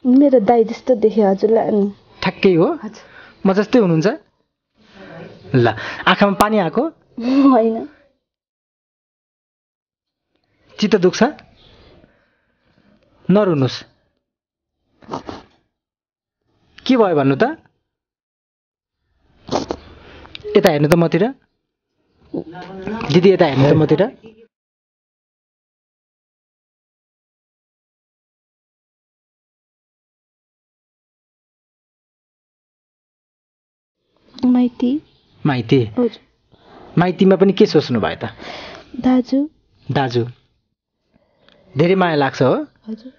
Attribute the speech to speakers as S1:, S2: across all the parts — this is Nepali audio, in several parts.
S1: मेरो दाइ जस्तो देखे हजुरलाई अनि
S2: ठ्याक्कै हो म जस्तै हुनुहुन्छ ल आँखामा पानी आएको
S1: होइन
S2: चित्त दुख्छ नरुनुहोस् के भयो भन्नु त यता हेर्नु त मतिर दिदी यता हेर्नु त मतिर
S1: माइती
S2: माइती
S1: हजुर
S2: माइतीमा पनि के सोच्नु भयो त
S1: दाजु
S2: धेरै माया लाग्छ हो
S1: हजुर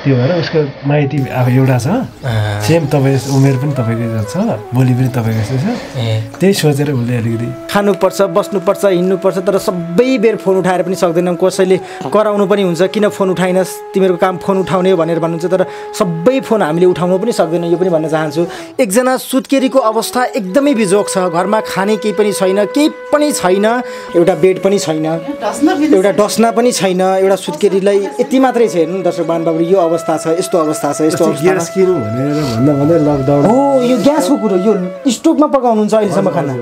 S3: त्यो भएर उसको माइती अब एउटा छ सेम तपाईँ उमेर पनि तपाईँको छ बोली पनि तपाईँको जस्तो छ त्यही सोचेर उसले अलिकति
S4: खानुपर्छ बस्नुपर्छ हिँड्नुपर्छ तर सबै बेर फोन उठाएर पनि सक्दैनौँ कसैले कराउनु पनि हुन्छ किन फोन उठाइनस् तिमीहरूको काम फोन उठाउने हो भनेर भन्नुहुन्छ तर सबै फोन हामीले उठाउनु पनि सक्दैनौँ यो पनि भन्न चाहन्छु एकजना सुत्केरीको अवस्था एकदमै बिजोग छ घरमा खाने केही पनि छैन केही पनि छैन एउटा बेड पनि छैन एउटा डस्ना पनि छैन एउटा सुत्केरीलाई यति मात्रै छ हेर्नु दर्शक बान्धव यो अवस्था छ यस्तो अवस्था छ यस्तो
S3: ग्यास किनौँ भनेर भन्दा भन्दै लकडाउन
S4: हो यो ग्यासको कुरो यो स्टोभमा पकाउनुहुन्छ अहिलेसम्म खाना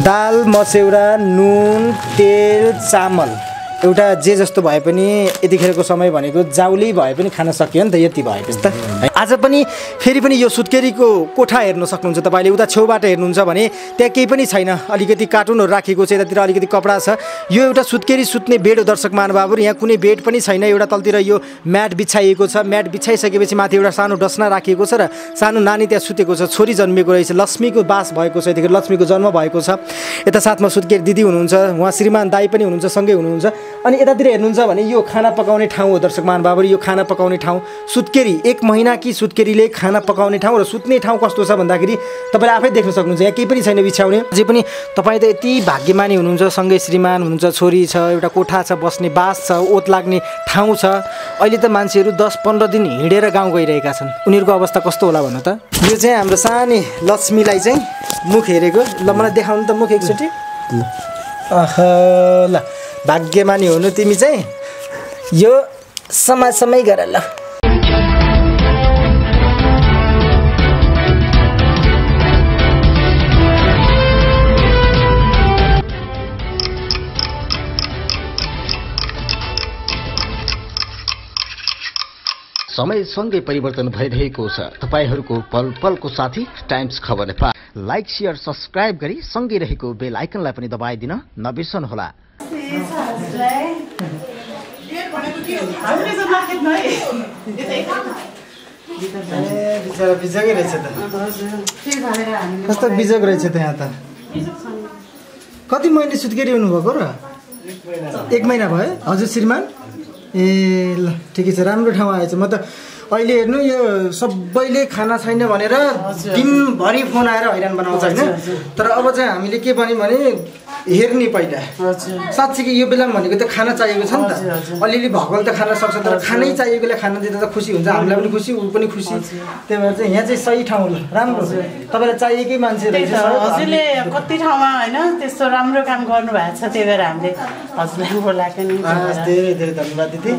S4: दाल मस्यौरा नुन तेल चामल एउटा जे जस्तो भए पनि यतिखेरको समय भनेको जाउली भए पनि खान सकियो नि त यति भएपछि त आज पनि फेरि पनि यो सुत्केरीको कोठा हेर्न सक्नुहुन्छ तपाईँले उता छेउबाट हेर्नुहुन्छ भने त्यहाँ केही पनि छैन अलिकति कार्टुनहरू राखेको छ यतातिर अलिकति कपडा छ यो एउटा सुत्केरी सुत्ने बेड हो दर्शक महानुभावहरू यहाँ कुनै बेड पनि छैन एउटा तलतिर यो म्याट बिछाइएको छ म्याट बिछाइसकेपछि माथि एउटा सानो डस्ना राखिएको छ र सानो नानी त्यहाँ सुतेको छ छोरी जन्मेको रहेछ लक्ष्मीको बास भएको छ यतिखेर लक्ष्मीको जन्म भएको छ यता साथमा सुत्केरी दिदी हुनुहुन्छ उहाँ श्रीमान दाई पनि हुनुहुन्छ सँगै हुनुहुन्छ अनि यतातिर हेर्नुहुन्छ भने यो खाना पकाउने ठाउँ हो दर्शक महानुभावहरू यो खाना पकाउने ठाउँ सुत्केरी 1 महिना कि सुत्केरीले खाना पकाउने ठाउँ र सुत्ने ठाउँ कस्तो छ भन्दाखेरि तपाईँले आफै देख्न सक्नुहुन्छ यहाँ केही पनि छैन बिछाउने जे पनि तपाईँ त यति भाग्यमानी हुनुहुन्छ सँगै श्रीमान हुनुहुन्छ छोरी छ एउटा कोठा छ बस्ने बास छ ओत लाग्ने ठाउँ छ अहिले त मान्छेहरू 10-15 दिन हिँडेर गाउँ गइरहेका छन् उनीहरूको अवस्था कस्तो होला भन्नु त यो चाहिँ हाम्रो सानी लक्ष्मीलाई चाहिँ मुख हेरेको ल मलाई देखाउनु त मुख एकचोटि ल भाग्यमानी हुनु तिमी चाहिँ यो समय गर ल
S5: समयसँगै परिवर्तन भइरहेको छ तपाईहरूको पल पलको साथी टाइम्स खबर नेपाल लाइक शेयर सब्स्क्राइब गरी सँगै रहेको बेल आइकनलाई पनि दबाइदिन नबिर्सनुहोला
S4: बिजोगै रहेछ त कस्तो बिजोग रहेछ त यहाँ त कति महिना सुत्केरी हुनुभएको र 1 महिना भयो हजुर श्रीमान ए ल ठिकै छ राम्रो ठाउँ आएछ म त अहिले हेर्नु यो सबैले खाना छैन भनेर दिनभरि फोन आएर हैरान बनाउँछ हैन तर अब चाहिँ हामीले के भन्यौँ भने हेर्ने पहिला साँच्चै यो बेलामा भनेको त खाना चाहिएको छ नि त अलिअलि भगवान त खाना सक्छ तर खानै चाहिएकोले खाना दिँदा त खुसी हुन्छ हामीलाई पनि खुसी ऊ पनि खुसी त्यही भएर चाहिँ यहाँ चाहिँ सही ठाउँ राम्रो तपाईँलाई चाहिएकै मान्छे रहेछ
S6: हजुरले कति ठाउँमा हैन त्यस्तो राम्रो काम गर्नु भएको छ त्यही भएर हामीले हजुरलाई बोलाएको नि
S4: धेरै धेरै धन्यवाद दिदी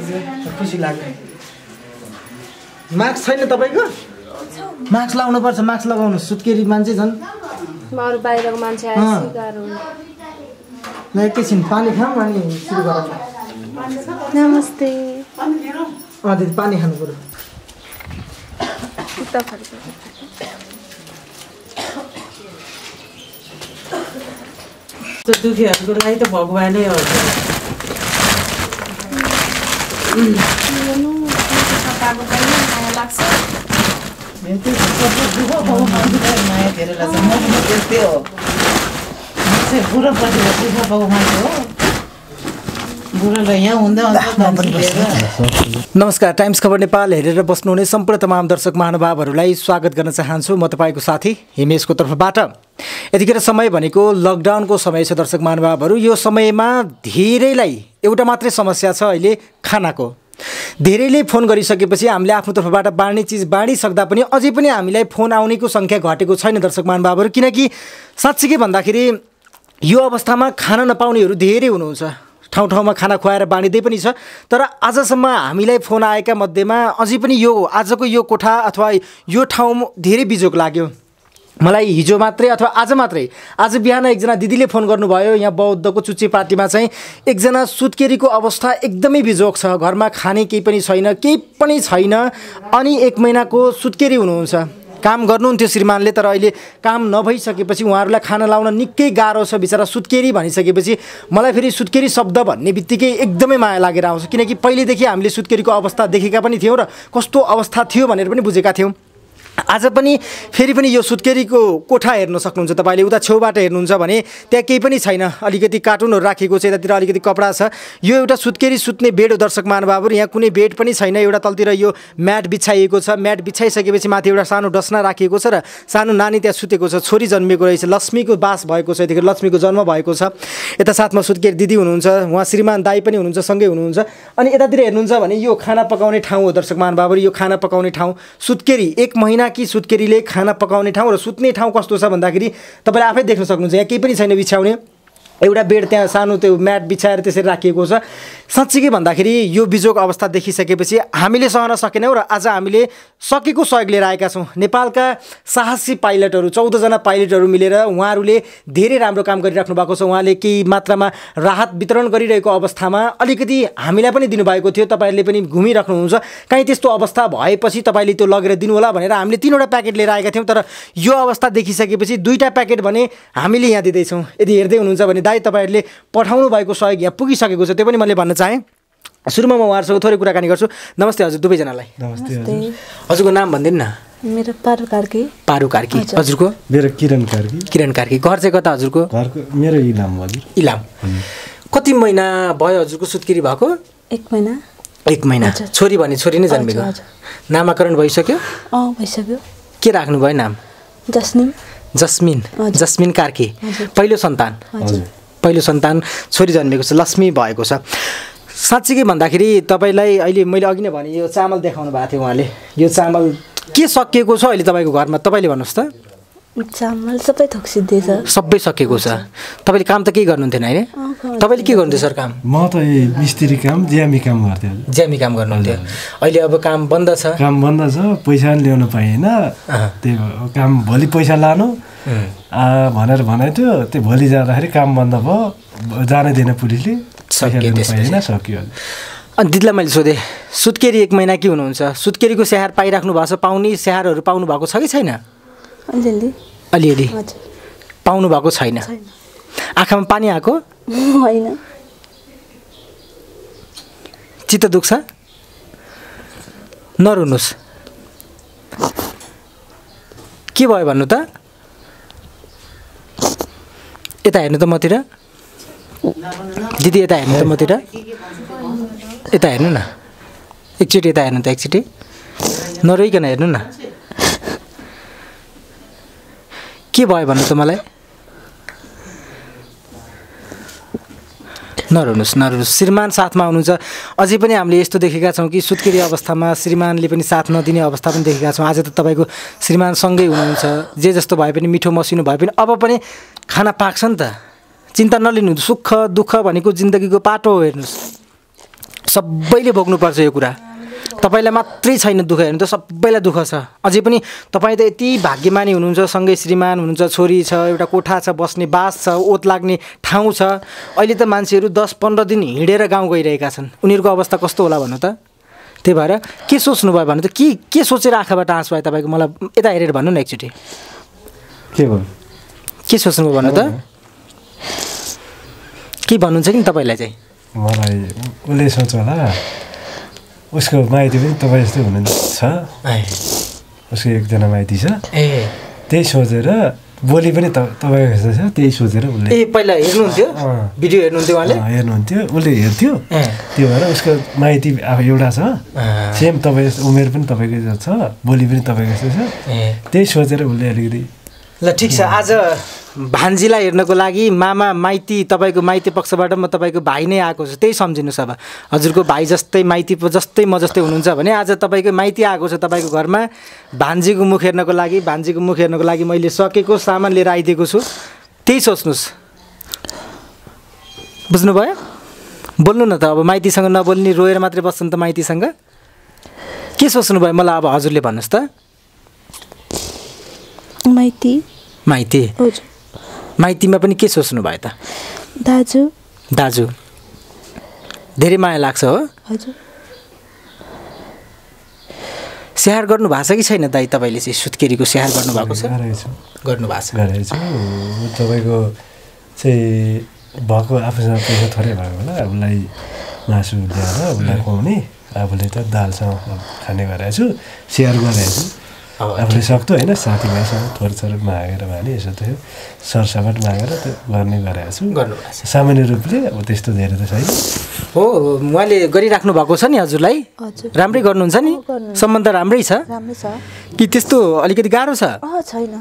S4: खुसी लाग्यो मास्क छैन तपाईँको मास्क लाउनुपर्छ मास्क लगाउनु सुत्केरी मान्छे छन्
S1: अरू बाहिरको मान्छे आएपछि गाह्रो हुन्छ
S4: ल एकैछिन पानी खाऊँ अनि सुरु गरौँ
S1: नमस्ते
S4: दिदी पानी खानु पर्यो
S6: त्यो दुखीहरूको लागि त भगवानै हो माया धेरै लाग्छ म पनि त्यस्तै हो बुढो पछि दुःख पाएको मान्छे हो बुढोलाई यहाँ हुँदा
S4: नमस्कार टाइम्स खबर नेपाल हेरेर बस्नुहुने सम्पूर्ण तमाम दर्शक महानुभावहरूलाई स्वागत गर्न चाहन्छु म तपाईँको साथी हिमेशको तर्फबाट यतिखेर समय भनेको लकडाउनको समय छ दर्शक महानुभावहरू यो समयमा धेरैलाई एउटा मात्रै समस्या छ अहिले खानाको धेरैले फोन गरिसकेपछि हामीले आफ्नो तर्फबाट बाँड्ने चिज बाँडिसक्दा पनि अझै पनि हामीलाई फोन आउनेको सङ्ख्या घटेको छैन दर्शक महानुभावहरू किनकि साँच्चै के भन्दाखेरि यो अवस्थामा खाना नपाउनेहरू धेरै हुनुहुन्छ ठाउँ ठाउँमा खाना खुवाएर बाँडिँदै पनि छ। तर आजसम्म हामीलाई फोन आएका मध्येमा अझै पनि यो आजको यो कोठा अथवा यो ठाउँ धेरै बिजोग लाग्यो। मलाई हिजो मात्रै अथवा आज बिहान एकजना दिदीले फोन गर्नुभयो, यहाँ बौद्धको चुच्चे पार्टीमा चाहिँ एकजना सुत्केरीको अवस्था एकदमै बिजोग छ, घरमा खाने केही पनि छैन अनि 1 महिनाको सुत्केरी हुनुहुन्छ। काम गर्नुहुन्थ्यो श्रीमानले, तर अहिले काम नभइसकेपछि उहाँहरूलाई खाना लाउन निकै गाह्रो छ। बिचरा सुत्केरी भनिसकेपछि मलाई फेरि सुत्केरी शब्द भन्ने बित्तिकै एकदमै माया लागेर आउँछ, किनकि पहिलेदेखि हामीले सुत्केरीको अवस्था देखेका पनि थियौँ र कस्तो अवस्था थियो भनेर पनि बुझेका थियौँ। आज पनि फेरि पनि यो सुत्केरीको कोठा हेर्न सक्नुहुन्छ तपाईँले। उता छेउबाट हेर्नुहुन्छ भने त्यहाँ केही पनि छैन, अलिकति कार्टुनहरू राखेको छ, यतातिर अलिकति कपडा छ। यो एउटा सुत्केरी सुत्ने बेड हो दर्शक महानुभावहरू, यहाँ कुनै बेड पनि छैन। एउटा तलतिर यो म्याट बिछाइएको छ, म्याट बिछाइसकेपछि माथि एउटा सानो डसना राखिएको छ र सानो नानी त्यहाँ सुतेको छ। छोरी जन्मेको रहेछ, लक्ष्मीको बास भएको छ, यतिखेर लक्ष्मीको जन्म भएको छ। यता साथमा सुत्केरी दिदी हुनुहुन्छ, उहाँ श्रीमान दाई पनि हुनुहुन्छ, सँगै हुनुहुन्छ। अनि यतातिर हेर्नुहुन्छ भने यो खाना पकाउने ठाउँ हो दर्शक महानुभावहरू, यो खाना पकाउने ठाउँ। सुत्केरी 1 महिना कि सुत्केरीले खाना पकाउने ठाउँ र सुत्ने ठाउँ कस्तो छ भन्दाखेरि तपाईँले आफै देख्न सक्नुहुन्छ। यहाँ केही पनि छैन बिछाउने, एउटा बेड त्यहाँ सानो त्यो म्याट बिछाएर त्यसरी राखिएको छ। साँच्चै के भन्दाखेरि यो बिजोग अवस्था देखिसकेपछि हामीले सहन सकेनौँ र आज हामीले सकेको सहयोग लिएर आएका छौँ। नेपालका साहसी पाइलटहरू 14 जना पाइलटहरू मिलेर उहाँहरूले धेरै राम्रो काम गरिराख्नु भएको छ। उहाँले केही मात्रामा राहत वितरण गरिरहेको अवस्थामा अलिकति हामीलाई पनि दिनुभएको थियो। तपाईँहरूले पनि घुमिराख्नुहुन्छ, काहीँ त्यस्तो अवस्था भएपछि तपाईँले त्यो लगेर दिनु होला भनेर हामीले 3वटा प्याकेट लिएर आएका थियौँ। तर यो अवस्था देखिसकेपछि 2टा प्याकेट भने हामीले यहाँ दिँदैछौँ। यदि हेर्दै हुनुहुन्छ भने दाइ तपाईँहरूले पठाउनु भएको सहयोग यहाँ पुगिसकेको छ, त्यो पनि मैले भन्न चाहेँ। सुरुमा म उहाँहरूसँग थोरै कुराकानी गर्छु। नमस्ते हजुर दुवैजनालाई।
S3: नमस्ते।
S4: हजुरको नाम भनिदिनु न।
S1: मेरो पारु कार्की।
S4: हजुरको?
S3: मेरो किरण कार्की। घर
S4: चाहिँ कता हजुरको?
S3: घरको मेरो इलाम।
S4: कति महिना भयो हजुरको सुत्केरी भएको?
S1: 1 महिना।
S4: छोरी भने छोरी नै जन्मेको? नामाकरण भइसक्यो?
S1: भइसक्यो।
S4: के राख्नु भयो नाम? जस्मिन कार्की। पहिलो सन्तान छोरी जन्मेको छ, लक्ष्मी भएको छ। साँच्चै के भन्दाखेरि तपाईँलाई अहिले मैले अघि नै भने यो चामल देखाउनु भएको थियो उहाँले, यो चामल के सकिएको छ अहिले तपाईँको घरमा? तपाईँले भन्नुहोस् त।
S1: चामल सबै थोक सिद्धिएछ,
S4: सबै सकिएको छ। तपाईँले काम त केही गर्नुहुन्थेन होइन? तपाईँले के गर्नुहुन्थ्यो सर काम?
S3: म त मिस्त्री काम, ज्यामी काम गर्थेँ।
S4: ज्यामी काम गर्नुहुन्थ्यो। अहिले अब काम बन्द छ?
S3: पैसा ल्याउन पाइएन, त्यो काम भोलि पैसा लानु भनेर भनेको थियो। त्यो भोलि जाँदाखेरि काम बन्द भयो, जानै दिएन पुलिसले, सक्यो।
S4: अनि दिदीलाई मैले सोधेँ, सुत्केरी 1 महिना के हुनुहुन्छ? सुत्केरीको स्याहार पाइराख्नु भएको छ? पाउने स्याहारहरू पाउनु भएको छ कि छैन? अलिअलि पाउनु भएको छैन। आँखामा पानी आएको?
S1: होइन।
S4: चित्त दुख्छ? नरुनुहोस्। के भयो भन्नु त? यता हेर्नु त मतिर। दिदी यता हेर्नु त मतिर। यता हेर्नु न, एकचोटि यता हेर्नु त, एकचोटि नरोइकन हेर्नु न। के भयो भन्नु त मलाई? नरुनुहोस्। श्रीमान साथमा हुनुहुन्छ। अझै पनि हामीले यस्तो देखेका छौँ कि सुत्केरी अवस्थामा श्रीमानले पनि साथ नदिने अवस्था पनि देखेका छौँ। आज त तपाईँको श्रीमान सँगै हुनुहुन्छ, जे जस्तो भए पनि, मिठो मसिनो भए पनि अब पनि खाना पाक्छ नि त। चिन्ता नलिनु, सुख दुःख भनेको जिन्दगीको पाटो हो। हेर्नुहोस्, सबैले भोग्नुपर्छ यो कुरा। तपाईँलाई मात्रै छैन दुःख, हेर्नु त सबैलाई दुःख छ। अझै पनि तपाईँ त यति भाग्यमानी हुनुहुन्छ, सँगै श्रीमान हुनुहुन्छ, छोरी छ, एउटा कोठा छ, बस्ने बास छ, ओत लाग्ने ठाउँ छ। अहिले त मान्छेहरू 10-15 दिन हिँडेर गाउँ गइरहेका छन्। उनीहरूको अवस्था कस्तो होला भन्नु त? त्यही भएर के सोच्नुभयो भन्नु त? के सोचेर आँखाबाट आँसु आयो तपाईँको? मलाई यता हेरेर भन्नु न एकचोटि। के सोच्नुभयो भन्नु त? के भन्नुहुन्छ कि तपाईँलाई चाहिँ?
S3: मलाई उसले सोच होला, उसको माइती पनि तपाईँ जस्तै हुनुहुन्छ, उसको एकजना माइती छ। त्यही सोचेर बोली पनि तपाईँको जस्तै छ, त्यही सोचेर उसले।
S4: पहिला हेर्नुहुन्थ्यो भिडियो? हेर्नुहुन्थ्यो उहाँले?
S3: हेर्नुहुन्थ्यो, उसले हेर्थ्यो। त्यो भएर उसको माइती अब एउटा छ, सेम तपाईँ जस्तो, उमेर पनि तपाईँको छ, बोली पनि तपाईँको जस्तै छ। त्यही सोचेर उसले अलिकति।
S4: ल ठिक छ। आज भान्जीलाई हेर्नको लागि मामा माइती, तपाईँको माइती पक्षबाट म तपाईँको भाइ नै आएको छु, त्यही सम्झिनुहोस्। अब हजुरको भाइ जस्तै, माइती जस्तै म जस्तै हुनुहुन्छ भने आज तपाईँको माइती आएको छ तपाईँको घरमा। भान्जीको मुख हेर्नको लागि मैले सकेको सामान लिएर आइदिएको छु, त्यही सोच्नुहोस्। बुझ्नुभयो? बोल्नु न त अब माइतीसँग नबोल्ने रोएर मात्रै बस्छ नि त माइतीसँग के सोच्नु भयो मलाई अब हजुरले भन्नुहोस् त
S1: माइती
S4: हजुर माइतीमा पनि के सोच्नु भयो त दाजु धेरै माया लाग्छ हो
S1: हजुर
S4: स्याहार गर्नु भएको छ कि छैन दाइ तपाईँले चाहिँ सुत्केरीको स्याहार गर्नुभएको छ गर्नुभएको छ
S3: गरेको छु तपाईँको चाहिँ भएको आफूसँग पैसा थोरै भएको होला उसलाई मासु ल्याएर उसलाई खुवाउने आफूले त दालसँग खाने गरेको छु स्याहार गरेको छु आफूले सक्दो होइन साथीभाइसँग थोरै मागेर भने यसो त्यो सरसफाट मागेर त्यो गर्ने गरेको छु सामान्य रूपले अब त्यस्तो धेरै त छैन
S4: हो उहाँले गरिराख्नु भएको छ नि हजुरलाई राम्रै गर्नुहुन्छ नि सम्बन्ध राम्रै छ कि त्यस्तो अलिकति गाह्रो छ
S1: छैन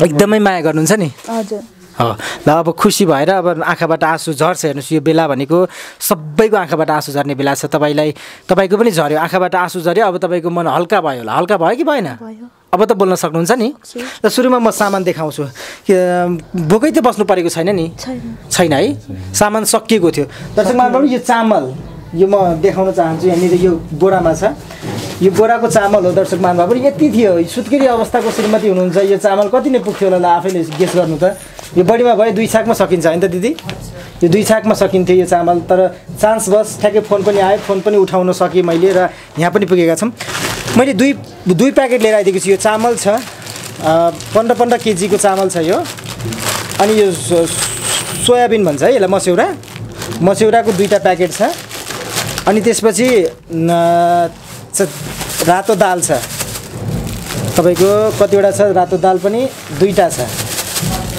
S4: एकदमै माया गर्नुहुन्छ नि
S1: हजुर
S4: ल अब खुसी भएर अब आँखाबाट आँसु झर्छ हेर्नुहोस् यो बेला भनेको सबैको आँखाबाट आँसु झर्ने बेला छ तपाईँको पनि झऱ्यो आँखाबाट आँसु झऱ्यो अब तपाईँको मन हल्का भयो होला हल्का भयो कि भएन अब त बोल्न सक्नुहुन्छ नि र सुरुमा म सामान देखाउँछु बोकै त बस्नु परेको छैन नि छैन है सामान सकिएको थियो दर्शक महानुभाव यो चामल यो म देखाउन चाहन्छु यहाँनिर यो बोरामा छ यो बोराको चामल हो दर्शक महानुभाव यति थियो सुत्केरी अवस्थाको श्रीमती हुनुहुन्छ यो चामल कति नै पुग्थ्यो होला आफैले गेस गर्नु त यो बढीमा भयो 2 छाकमा सकिन्छ होइन त दिदी यो 2 छाकमा सकिन्थ्यो यो चामल तर चान्स बस ठ्याक्कै फोन पनि आयो फोन पनि उठाउन सकेँ मैले र यहाँ पनि पुगेका छौँ मैले दुई प्याकेट लिएर आइदिएको छु यो चामल छ 15 केजीको चामल छ यो अनि यो सोयाबिन भन्छ है यसलाई मस्यौराको 2टा प्याकेट छ अनि त्यसपछि रातो दाल छ तपाईँको कतिवटा छ रातो दाल पनि 2टा छ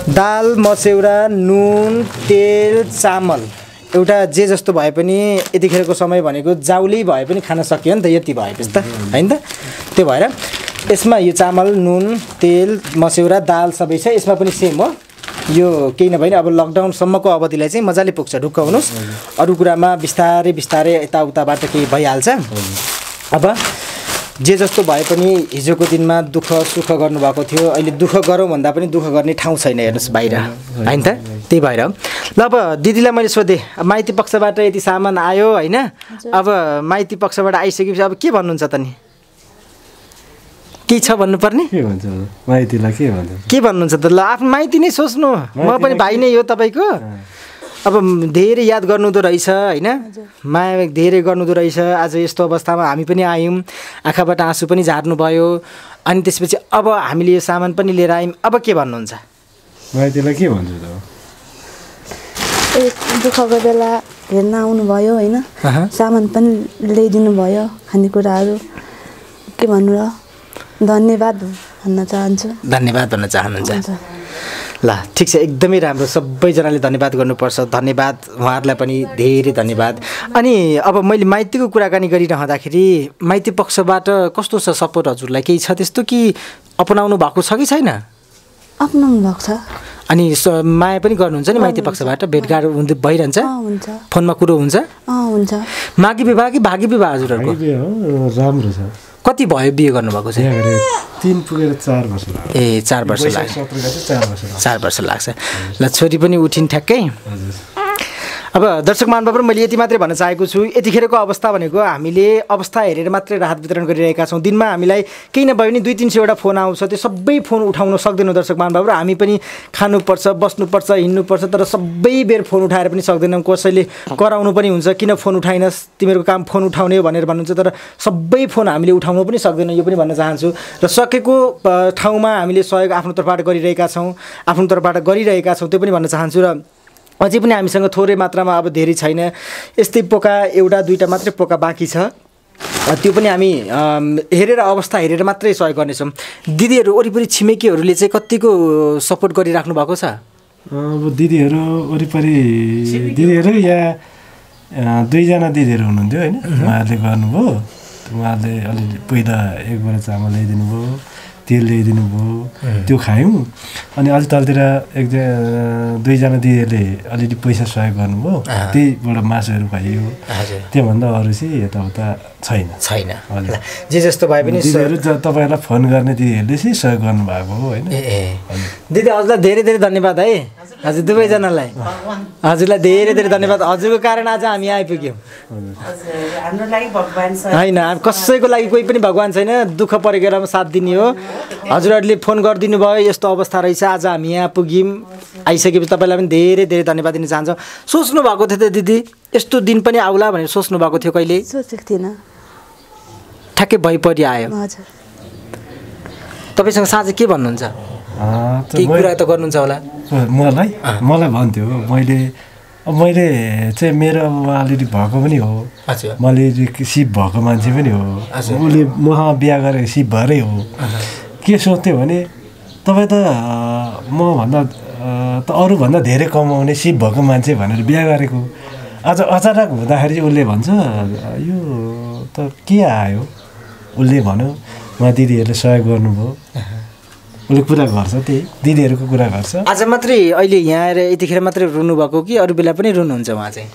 S4: दाल मस्यौरा नुन तेल चामल एउटा जे जस्तो भए पनि यतिखेरको समय भनेको जाउली भए पनि खान सकियो नि त यति भएपछि त हैन त त्यो भएर यसमा यो चामल नुन तेल मस्यौरा दाल सबै छ यसमा पनि सेम हो यो केही नभए अब लकडाउनसम्मको अवधिलाई चाहिँ मजाले पुग्छ ढुक्क हुनुहोस् अरू कुरामा बिस्तारै यताउताबाट केही भइहाल्छ अब जे जस्तो भए पनि हिजोको दिनमा दुःख सुख गर्नुभएको थियो अहिले दुःख गरौँ भन्दा पनि दुःख गर्ने ठाउँ छैन हेर्नुहोस् बाहिर होइन त त्यही भएर ल अब दिदीलाई मैले सोधेँ माइती पक्षबाट यति सामान आयो होइन अब माइती पक्षबाट आइसकेपछि अब के भन्नुहुन्छ त नि के छ भन्नुपर्ने
S3: के भन्छ माइतीलाई के
S4: भन्नुहुन्छ त ल आफ्नो माइती नै सोच्नु म पनि भाइ नै हो तपाईँको अब धेरै याद गर्नुहुँदो रहेछ होइन माया धेरै गर्नुहुँदो रहेछ आज यस्तो अवस्थामा हामी पनि आयौँ आँखाबाट आँसु पनि झार्नुभयो अनि त्यसपछि अब हामीले यो सामान पनि लिएर आयौँ अब के भन्नुहुन्छ
S3: माइतीलाई के भन्छु त
S1: दुःखको बेला हेर्न आउनुभयो होइन सामान पनि ल्याइदिनु भयो खानेकुराहरू के भन्नु र धन्यवाद भन्न चाहनुहुन्छ ल ठिक छ एकदमै राम्रो सबैजनाले धन्यवाद गर्नुपर्छ धन्यवाद उहाँहरूलाई पनि धेरै धन्यवाद अनि अब मैले माइतीको कुराकानी गरिरहँदाखेरि माइती पक्षबाट कस्तो छ सपोर्ट हजुरलाई केही छ त्यस्तो कि अपनाउनु भएको छ कि छैन अपनाउनु भएको छ
S4: अनि माया पनि गर्नुहुन्छ नि माइती पक्षबाट भेटघाट भइरहन्छ फोनमा कुरो हुन्छ मागी विवाह कि भागी विवाह हजुरहरूको
S3: राम्रो छ
S4: कति भयो बिहे गर्नुभएको चाहिँ
S3: 3 पुगेर 4 वर्ष लाग्छ
S4: 4 वर्ष लाग्छ 4 वर्ष लाग्छ ल छोरी पनि उठिन् ठ्याक्कै अब दर्शक महानुभाव मैले यति मात्रै भन्न चाहेको छु यतिखेरको अवस्था भनेको हामीले अवस्था हेरेर मात्रै राहत वितरण गरिरहेका छौँ दिनमा हामीलाई केही नभए पनि 200-300 फोन आउँछ त्यो सबै फोन उठाउन सक्दैनौँ दर्शक महानुभाव हामी पनि खानुपर्छ बस्नुपर्छ हिँड्नुपर्छ तर सबै बेर फोन उठाएर पनि सक्दैनौँ कसैले कराउनु पनि हुन्छ किन फोन उठाइनस् तिमीहरूको काम फोन उठाउने भनेर भन्नुहुन्छ तर सबै फोन हामीले उठाउनु पनि सक्दैनौँ यो पनि भन्न चाहन्छु र सकेको ठाउँमा हामीले सहयोग आफ्नो तर्फबाट गरिरहेका छौँ त्यो पनि भन्न चाहन्छु र अझै पनि हामीसँग थोरै मात्रामा अब धेरै छैन यस्तै पोका एउटा दुईटा मात्रै पोका बाँकी छ त्यो पनि हामी हेरेर अवस्था हेरेर मात्रै सहयोग गर्नेछौँ दिदीहरू वरिपरि छिमेकीहरूले चाहिँ कतिको सपोर्ट गरिराख्नु भएको छ
S3: अब दिदीहरू वरिपरि दिदीहरू यहाँ 2 जना दिदीहरू हुनुहुन्थ्यो होइन उहाँहरूले गर्नुभयो उहाँहरूले अलि पहिला 1 बोरा चामल ल्याइदिनु भयो तेल ल्याइदिनु भयो त्यो खायौँ अनि अलि तलतिर 2 जना दिदीहरूले अलिअलि पैसा सहयोग गर्नुभयो त्यहीबाट मासुहरू पाइयो त्योभन्दा अरू चाहिँ यताउता छैन
S4: जे जस्तो भए पनि
S3: दिदीहरू तपाईँहरूलाई फोन गर्ने दिदीहरूले चाहिँ सहयोग गर्नुभएको हो होइन
S4: दिदी हजुरलाई धेरै धेरै धन्यवाद है हजुर दुवैजनालाई हजुरलाई धेरै धेरै धन्यवाद हजुरको कारण आज हामी आइपुग्यौँ होइन कसैको लागि कोही पनि भगवान् छैन दुःख परेको बेलामा साथ दिने हो हजुरहरूले फोन गरिदिनु भयो यस्तो अवस्था रहेछ आज हामी यहाँ पुग्यौँ आइसकेपछि तपाईँलाई पनि धेरै धेरै धन्यवाद दिन चाहन्छौँ सोच्नु भएको थियो त दिदी यस्तो दिन पनि आउला भनेर सोच्नु भएको थियो कहिले
S1: सोचेको थिइनँ
S4: ठ्याक्कै भइपरि आयो तपाईँसँग साँझ के भन्नुहुन्छ केही कुरा त गर्नुहुन्छ होला
S3: मलाई भन्थ्यो मैले चाहिँ मेरो अब अलिअलि भएको पनि हो मैले सिप भएको मान्छे पनि हो उसले मसँग बिहा गरेको सिप भएरै हो के सोच्थ्यो भने तपाईँ त मभन्दा त अरूभन्दा धेरै कमाउने सिप भएको मान्छे भनेर बिहा गरेको आज अचानक हुँदाखेरि उसले भन्छ यो त के आयो उसले भन्यो उहाँ दिदीहरूले सहयोग गर्नुभयो उसले कुरा गर्छ त्यही दिदीहरूको कुरा गर्छ
S4: आज मात्रै अहिले यहाँ आएर यतिखेर मात्रै रुनु भएको कि अरू बेला पनि रुनुहुन्छ उहाँ चाहिँ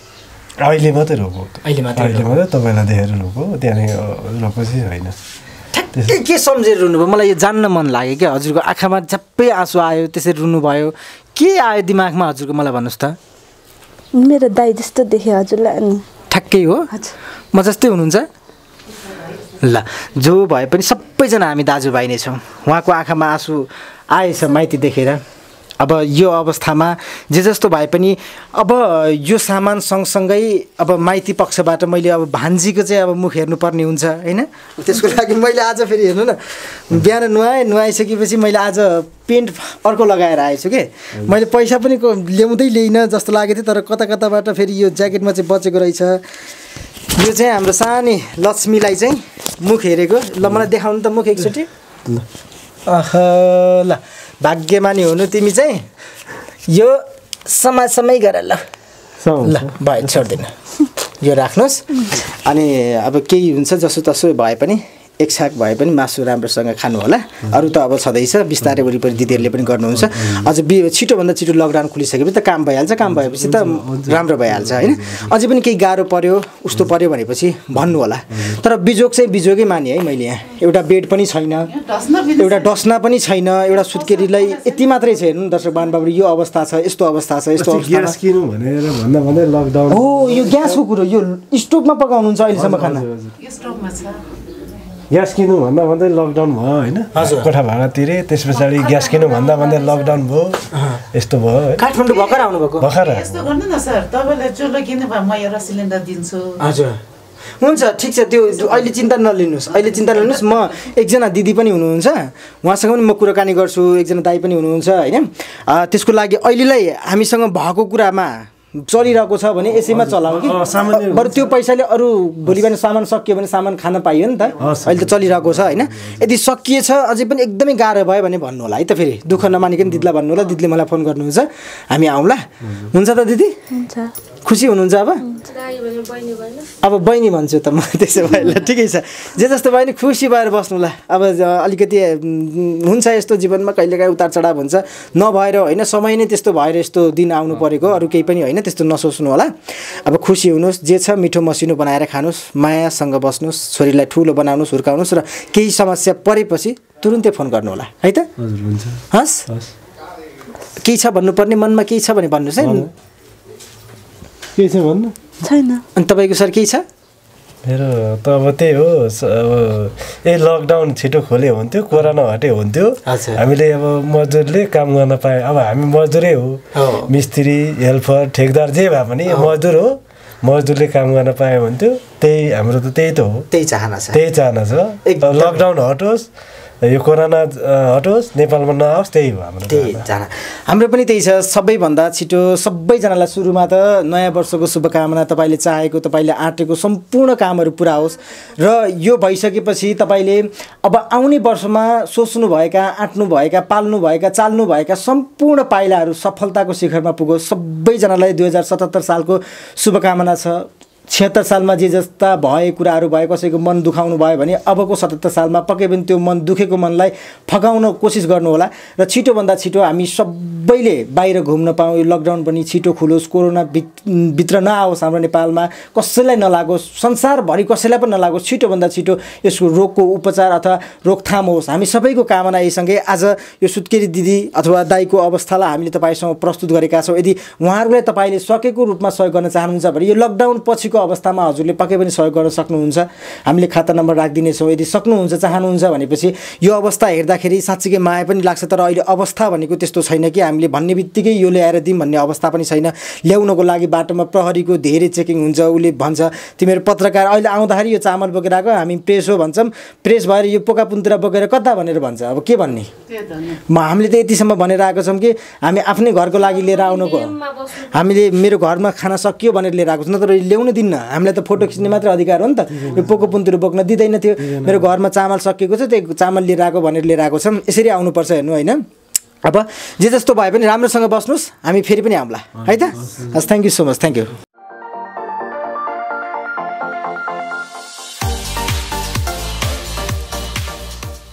S3: अहिले मात्रै रोको अहिले मात्रै तपाईँलाई देखेर रोको त्यहाँदेखि रोको चाहिँ होइन
S4: के सम्झेर रुनुभयो मलाई यो जान्न मन लाग्यो क्या हजुरको आँखामा झ्याप्पै आँसु आयो त्यसरी रुनुभयो के आयो दिमागमा हजुरको मलाई भन्नुहोस् त
S1: मेरो दाइ जस्तो देखेँ हजुरलाई अनि
S4: ठ्याक्कै हो म जस्तै हुनुहुन्छ ल जो भए पनि सबैजना हामी दाजुभाइ नै छौँ उहाँको आँखामा आँसु आएछ माइती देखेर अब यो अवस्थामा जे जस्तो भए पनि अब यो सामान सँगसँगै अब माइती पक्षबाट मैले अब भान्जीको चाहिँ अब मुख हेर्नुपर्ने हुन्छ होइन त्यसको लागि मैले आज फेरि हेर्नु न बिहान नुहाइसकेपछि मैले आज पेन्ट अर्को लगाएर आएछु कि मैले पैसा पनि ल्याइनँ जस्तो लागेको थियो तर कता कताबाट फेरि यो ज्याकेटमा चाहिँ बचेको रहेछ यो चाहिँ हाम्रो सानी लक्ष्मीलाई चाहिँ मुख हेरेको ल मलाई देखाउनु त मुख एकचोटि ल भाग्यमानी हुनु तिमी चाहिँ यो समय गरेर ल भयो छोड्दिन यो राख्नुहोस् अनि अब केही हुन्छ जसोतसो भए पनि एक छाक भए पनि मासु राम्रोसँग खानु होला अरू त अब छँदैछ बिस्तारै वरिपरि दिदीहरूले पनि गर्नुहुन्छ अझ छिटोभन्दा छिटो लकडाउन खुलिसकेपछि त काम भइहाल्छ काम भएपछि त राम्रो भइहाल्छ होइन अझै पनि केही गाह्रो पर्यो उस्तो पर्यो भनेपछि भन्नु होला तर बिजोग चाहिँ बिजोगै माने है मैले यहाँ एउटा बेड पनि छैन एउटा डस्ना पनि छैन एउटा सुत्केरीलाई यति मात्रै छ हेर्नु दर्शक बाबु यो अवस्था छ यस्तो अवस्था छ यस्तो
S3: ग्यास किन्नु भनेर भन्दा लकडाउन
S4: हो यो ग्यासको कुरो यो स्टोभमा पकाउनुहुन्छ अहिलेसम्म खाना
S3: ग्यास किन्नु भन्दा लकडाउन भयो होइन कोठा भाडा तिरे त्यस पछाडि ग्यास किन्नु भन्दा लकडाउन भयो यस्तो भयो
S4: काठमाडौँ भर्खर आउनुभएको
S3: भर्खर
S6: यस्तो गर्नु न सर तपाईँले चुलो किन्नु भयो म एउटा सिलिन्डर दिन्छु
S4: हजुर हुन्छ ठिक छ त्यो अहिले चिन्ता नलिनुहोस् म एकजना दिदी पनि हुनुहुन्छ उहाँसँग पनि म कुराकानी गर्छु एकजना दाइ पनि हुनुहुन्छ होइन त्यसको लागि अहिलेलाई हामीसँग भएको कुरामा चलिरहेको छ भने यसैमा चलाऊ कि बरु त्यो पैसाले अरू भोलि बिहान सामान सकियो भने सामान खान पाइयो नि त अहिले त चलिरहेको छ होइन यदि सकिएछ अझै पनि एकदमै गाह्रो भयो भने भन्नु होला है त फेरि दुःख नमानिकन दिदीलाई भन्नु होला दिदीले मलाई फोन गर्नुहुन्छ हामी आउँला हुन्छ त दिदी खुसी हुनुहुन्छ अब बहिनी भन्छु त म त्यसो भए ल ठिकै छ जे जस्तो भयो नि खुसी भएर बस्नु ल अब अलिकति हुन्छ यस्तो जीवनमा कहिलेकाहीँ उतार चढाव हुन्छ नभएर होइन समय नै त्यस्तो भएर यस्तो दिन आउनु परेको अरू केही पनि होइन त्यस्तो नसोच्नु होला अब खुसी हुनुहोस् जे छ मिठो मसिनो बनाएर खानुहोस् मायासँग बस्नुहोस् छोरीलाई ठुलो बनाउनुहोस् हुर्काउनुहोस् र केही समस्या परेपछि तुरुन्तै फोन गर्नु होला है त हस् केही छ भन्नुपर्ने मनमा केही छ भने भन्नुहोस् है
S3: के छ भन्नु
S1: छैन
S4: अनि तपाईँको सर केही छ
S3: मेरो त अब त्यही हो अब लकडाउन छिटो खोले हुन्थ्यो कोरोना हटे हुन्थ्यो हामीले अब मजदुरले काम गर्न पाए अब हामी मजदुरै हो मिस्त्री हेल्पर ठेकदार जे भए पनि मजदुर हो मजदुरले काम गर्न पाए हुन्थ्यो त्यही हाम्रो त त्यही त हो
S4: त्यही चाहना छ
S3: लकडाउन हटोस् यो कोरोना हटोस् नेपालमा नआओस् त्यही हो
S4: हाम्रो पनि त्यही छ सबैभन्दा छिटो सबैजनालाई सुरुमा त नयाँ वर्षको शुभकामना तपाईँले चाहेको तपाईँले आँटेको सम्पूर्ण कामहरू पुरा होस् र यो भइसकेपछि तपाईँले अब आउने वर्षमा सोच्नुभएका आँट्नुभएका पाल्नुभएका चाल्नुभएका सम्पूर्ण पाइलाहरू सफलताको शिखरमा पुगोस् सबैजनालाई 2077 सालको शुभकामना छ 76 सालमा जे जस्ता भए कुराहरू भए कसैको मन दुखाउनु भयो भने अबको 77 सालमा पक्कै पनि त्यो मन दुखेको मनलाई फगाउन कोसिस गर्नुहोला र छिटोभन्दा छिटो हामी सबैले बाहिर घुम्न पाऊँ। यो लकडाउन पनि छिटो खुलोस्, कोरोना भित्र नआओस्, हाम्रो नेपालमा कसैलाई नलागोस्, संसारभरि कसैलाई पनि नलागोस्, छिटोभन्दा छिटो यसको रोगको उपचार अथवा रोकथाम होस्। हामी सबैको कामना यहीसँगै आज यो सुत्केरी दिदी अथवा दाइको अवस्थालाई हामीले तपाईँसँग प्रस्तुत गरेका छौँ। यदि उहाँहरूलाई तपाईँले सकेको रूपमा सहयोग गर्न चाहनुहुन्छ भने यो लकडाउन पछिको अवस्थामा हजुरले पक्कै पनि सहयोग गर्न सक्नुहुन्छ। हामीले खाता नम्बर राखिदिनेछौँ। यदि सक्नुहुन्छ चाहनुहुन्छ भनेपछि यो अवस्था हेर्दाखेरि साँच्चीकै माया पनि लाग्छ, तर अहिले अवस्था भनेको त्यस्तो छैन कि हामीले भन्ने बित्तिकै यो ल्याएर दिउँ भन्ने अवस्था पनि छैन। ल्याउनको लागि बाटोमा प्रहरीको धेरै चेकिङ हुन्छ। उसले भन्छ तिमीहरू पत्रकार अहिले आउँदाखेरि यो चामल बोकेर आएको, हामी प्रेस हो भन्छौँ, प्रेस भएर यो पोकापुन्तिर बोकेर कता भनेर भन्छ। अब के भन्ने, हामीले त यतिसम्म भनेर आएको छौँ कि हामी आफ्नै घरको लागि लिएर आउनुको, हामीले मेरो घरमा खाना सकियो भनेर लिएर आएको छौँ, नत्र ल्याउन दिन्न। हामीलाई त फोटो खिच्ने मात्र अधिकार हो नि त, यो पोकोपुन्तिर बोक्न दिँदैन थियो। मेरो घरमा चामल सकिएको छ, त्यो चामल लिएर आएको भनेर लिएर आएको छौँ। यसरी आउनुपर्छ हेर्नु होइन। अब जे जस्तो भए पनि राम्रोसँग बस्नुहोस्, हामी फेरि पनि आउँला है त। हस्, thank you so much, thank you.